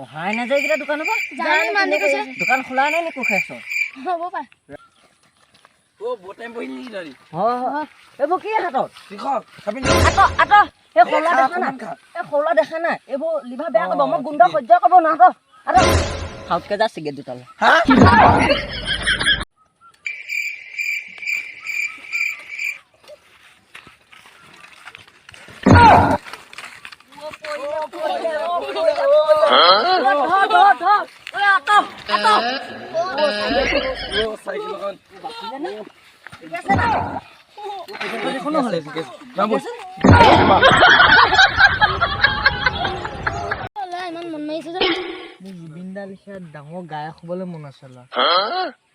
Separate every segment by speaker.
Speaker 1: অহাই নাই যে এইকেইটা দোকানৰ পৰা।
Speaker 2: জানো ইমান দেৰি কৰিছে।
Speaker 1: দোকান খোলা নাই নি কোখেশ্বৰ?
Speaker 2: হ'ব পাই।
Speaker 3: অ, বহুত টাইম বহিলি নেকি তহঁতি?
Speaker 1: হয় হয়, এইবোৰ কি হাতত?
Speaker 3: শিখৰ খাবি নেকি?
Speaker 1: আঁত আঁত, এই খোলা
Speaker 3: খা,
Speaker 1: দেখা নাই?
Speaker 3: অকণমান খা।
Speaker 1: এই খোলা দেখা নাই? এইবোৰ লিভাৰ বেয়া কৰিব, মই গোন্ধ সহ্য কৰিব নোৱাৰো। আঁত আঁত, খাওঁতকে যা চিগাৰেট দুটালৈ।
Speaker 3: হা?
Speaker 1: ধৰ ধৰ ধৰ, ঐ আঁত আঁত।
Speaker 3: অ, চাইকেলখন।
Speaker 1: ঠিক আছে না?
Speaker 3: ঠিক আছে, ঠিক আছে। যাম ব'ল।
Speaker 2: ল'ৰা ইমান মন মাৰিছে যে।
Speaker 4: মোৰ জুবিন দা লিখীয়া ডাঙৰ গায়ক হ'বলৈ মন আছে ল'ৰা।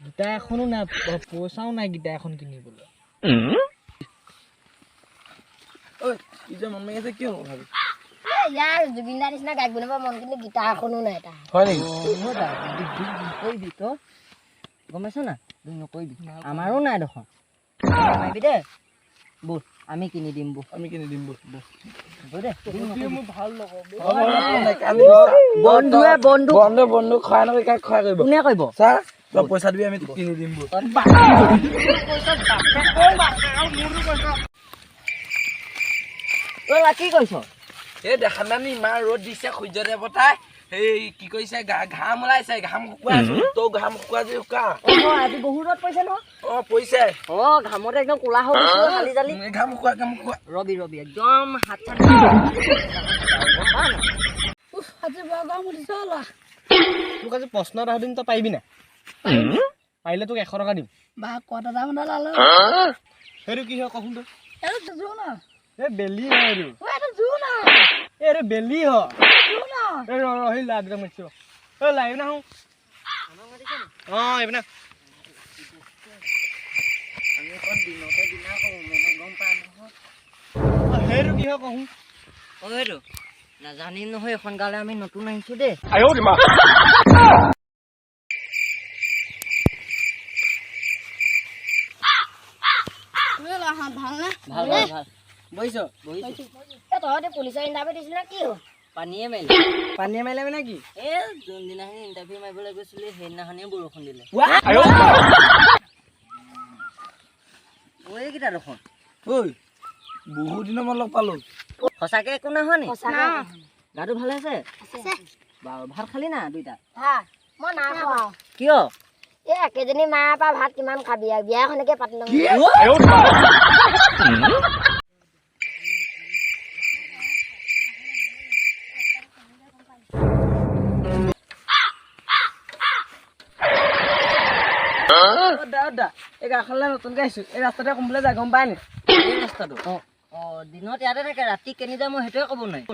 Speaker 4: গীটাৰ এখনো নাই, পইচাও নাই গীটাৰ এখন কিনিবলৈ।
Speaker 3: ঐ, ই যে মন মাৰি আছে, কিয় ভাবি?
Speaker 2: এ, ইয়াৰ জুবিন দাৰ নিচিনা গায়ক বনাব মন, কিন্তু গীটাৰ এখনো নাই তাৰ।
Speaker 3: হয় নেকি?
Speaker 1: নহয় দা, দুখ নকৰিবি তই, গম পাইছ না? দুখ নকৰিবি, আমাৰো নাই দেখোন। মাৰিবি দেই, ব'ল আমি কিনি দিম, ব'ল।
Speaker 3: আমি কিনি দিম ব'ল।
Speaker 1: হ'ব দে, দুখ নকৰিবি।
Speaker 4: মোৰ ভাল লগৰ।
Speaker 1: বন্ধুৱে বন্ধু
Speaker 3: বন্ধু বন্ধু খোৱা নকৰি কাক খোৱা কৰিব?
Speaker 1: কোনে কৰিব?
Speaker 3: চা, তই পইচা দিবি, আমি তোক কিনি দিম ব'ল।
Speaker 1: ঐ লা, কি কৰিছ?
Speaker 3: এই দেখা নাই নি, ইমান ৰ'দ দিছে, সূৰ্য দেৱতাই এই কি কৰিছে, ঘাম ওলাইছে, ঘাম শুকুৱাই আছো। তই ঘাম শুকুৱা যদি শুকা।
Speaker 1: অ, আজি বহুত ৰ'দ পৰিছে নহয়।
Speaker 3: অ, পৰিছে।
Speaker 1: অ, ঘামতে একদম ক'লা হৈ গৈছো, হালি জালি।
Speaker 3: এই ঘাম শুকুৱা, ঘাম শুকুৱা।
Speaker 1: ৰবি ৰবি, একদম হাত চাত গম পাৱ নাই?
Speaker 2: উফ, আজি বৰ গৰম উঠিছে অ ল'ৰা।
Speaker 4: তোক আজি প্ৰশ্ন এটা সুধিম, তই পাৰিবি নাই? পাৰিলে তোক 100 টকা দিম।
Speaker 2: বা, কত এটা মানে লালো।
Speaker 4: সেইটো কি হয় কচোন তই?
Speaker 2: এইটো জোন।
Speaker 4: এই বেলি হয় এইটো।
Speaker 2: ঐ, এইটো জোন।
Speaker 4: এই এইটো বেলি হয়।
Speaker 2: জোন।
Speaker 4: এই ৰ ৰ, সেই ল'ৰা দুটাক মাতিছো। ঐ লা, এইপিনে আহোঁ। অ, এইপিনে।
Speaker 1: আমি অকণ দিনতে দিনা কৰোঁ মানে, গম পাই নহয়।
Speaker 4: অ, সেইটো কি হয় কচোন?
Speaker 1: অ, সেইটো নাজানিম নহয়, এখন গাঁৱলৈ আমি নতুন আহিছো দেই।
Speaker 2: ল'ৰা ভালনে?
Speaker 1: ভাল ভাল ভাল, বহিছ বহিছো।
Speaker 2: এ, তহঁতে পুলিচৰ ইণ্টাৰভিউ দিছিল নে, কি হ'ল?
Speaker 1: পানীয়ে মাৰিলে।
Speaker 4: পানীয়ে মাৰিলে মানে কি?
Speaker 1: এই যোনদিনাখনি ইণ্টাৰভিউ মাৰিবলৈ গৈছিলি, সেইদিনাখনিয়ে বৰষুণ দিলে। ঐ, এইকেইটা দেখোন।
Speaker 3: ঐ, বহুত দিনৰ মূৰত লগ পালো।
Speaker 1: সঁচাকে একো নহয় নি?
Speaker 2: সঁচাকে।
Speaker 1: গাটো ভালে আছে?
Speaker 2: আছে।
Speaker 1: বাৰু, ভাত খালি না দুইটা?
Speaker 2: হা, মই নাই খোৱা।
Speaker 1: কিয়?
Speaker 2: এই একেজনী মাৰ পৰা ভাত কিমান খাবি আৰু, বিয়া এখনকে পাতি ল'ম।
Speaker 4: অ দা, অ দা, এই গাঁওখনলৈ নতুনকৈ আহিছো, এই ৰাস্তাতে কোনফালে যায় গম পাই নি?
Speaker 1: এই ৰাস্তাটো? অ, দিনত ইয়াতে থাকে, ৰাতি কেনি যায় মই সেইটোৱে ক'ব নোৱাৰিম।